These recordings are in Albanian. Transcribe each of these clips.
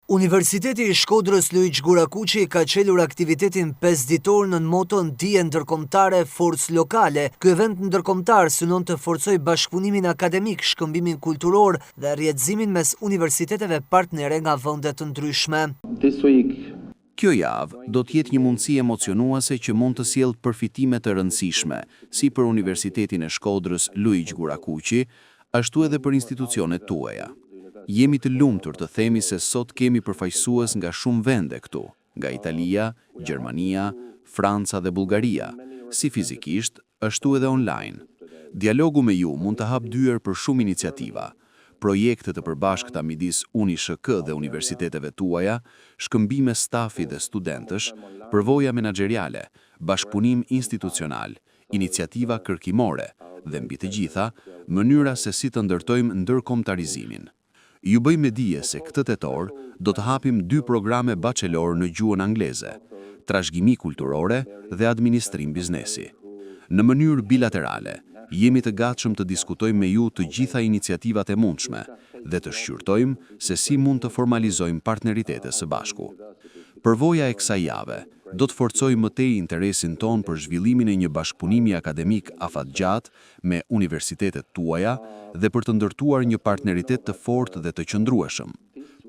Universiteti i Shkodrës Luigj Gurakuqi ka çelur aktivitetin pesëditor nën moton Dije ndërkombëtare, forcë lokale. Ky event ndërkombëtar synon të forcojë bashkëpunimin akademik, shkëmbimin kulturor dhe rrjetëzimin mes universiteteve partnere nga vende të ndryshme. This week, Kjo javë do të jetë një mundësi emocionuese që mund të sjellë përfitime të rëndësishme, si për Universitetin e Shkodrës Luigj Gurakuqi, ashtu edhe për institucionet tuaja. Jemi të lumtur të themi se sot kemi përfaqësues nga shumë vende këtu, nga Italia, Gjermania, Franca dhe Bullgaria, si fizikisht, ashtu edhe online. Dialogu me ju mund të hapë dyer për shumë iniciativa, projekte të përbashkëta midis UNISHK dhe universiteteve tuaja, shkëmbime stafi dhe studentësh, përvoja menaxheriale, bashkëpunim institucional, iniciativa kërkimore dhe mbi të gjitha, mënyra se si të ndërtojmë ndërkombëtarizimin. Ju bëj me dije se këtë tetor do të hapim dy programe bachelor në gjuhën angleze, trashëgimi kulturore dhe administrim biznesi. Në mënyrë bilaterale, jemi të gatshëm të diskutojmë me ju të gjitha iniciativat e mundshme dhe të shqyrtojmë se si mund të formalizojmë partneritete së bashku. Përvoja e kësaj jave do të forcojë më tej interesin tonë për zhvillimin e një bashkëpunimi akademik afatgjatë me universitetet tuaja dhe për të ndërtuar një partneritet të fortë dhe të qëndrueshëm.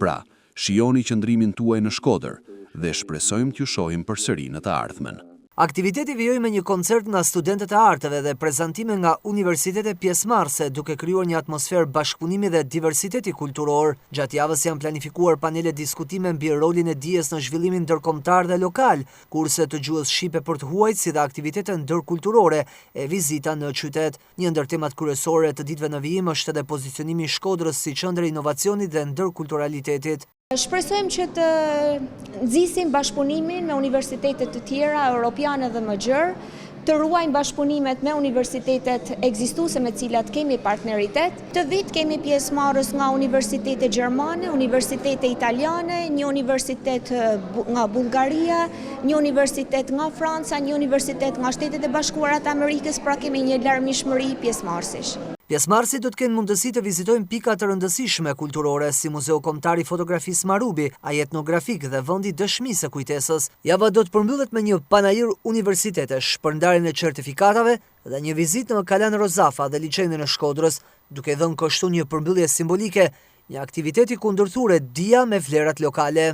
Pra, shijoni qëndrimin tuaj në Shkodër dhe shpresojmë t'ju shohim përsëri në të ardhmen. Aktiviteti vijoi me një koncert nga studentët e arteve dhe prezantime nga universitete pjesëmarrëse, duke krijuar një atmosferë bashkëpunimi dhe diversiteti kulturor. Gjatë javës janë planifikuar panele diskutime mbi rolin e dijes në zhvillimin ndërkombëtar dhe lokal, kurse të gjuhës shqipe për të huajt si dhe aktivitete ndërkulturore e vizita në qytet. Një ndër temat kryesore të ditëve në vijim është edhe pozicionimi i Shkodrës si qendër e inovacionit dhe ndërkulturalitetit. Shpresojmë që të nxisim bashkëpunimin me universitete të tjera europiane dhe më gjerë, të ruajmë bashkëpunimet me universitetet ekzistuese me të cilat kemi partneritet. Këtë vit kemi pjesëmarrës nga universitete gjermane, universitete italiane, një universitet nga Bullgaria, një universitet nga Franca, një universitet nga Shtetet e Bashkuara të Amerikës, pra kemi një larmishmëri pjesëmarrësish. Pjesëmarrësit do të kenë mundësi të vizitojnë pika të rëndësishme kulturore, si Muzeu Kombëtar i Fotografisë Marubi, ai etnografik dhe vendi i dëshmisë së kujtesës. Java do të përmbyllet me një panair universitetesh, shpërndarjen e certifikatave dhe një vizitë në Kalanë Rozafa dhe Liqenin e Shkodrës, duke dhënë kështu një përmbyllje simbolike një aktiviteti ku ndërthuret dija me vlerat lokale.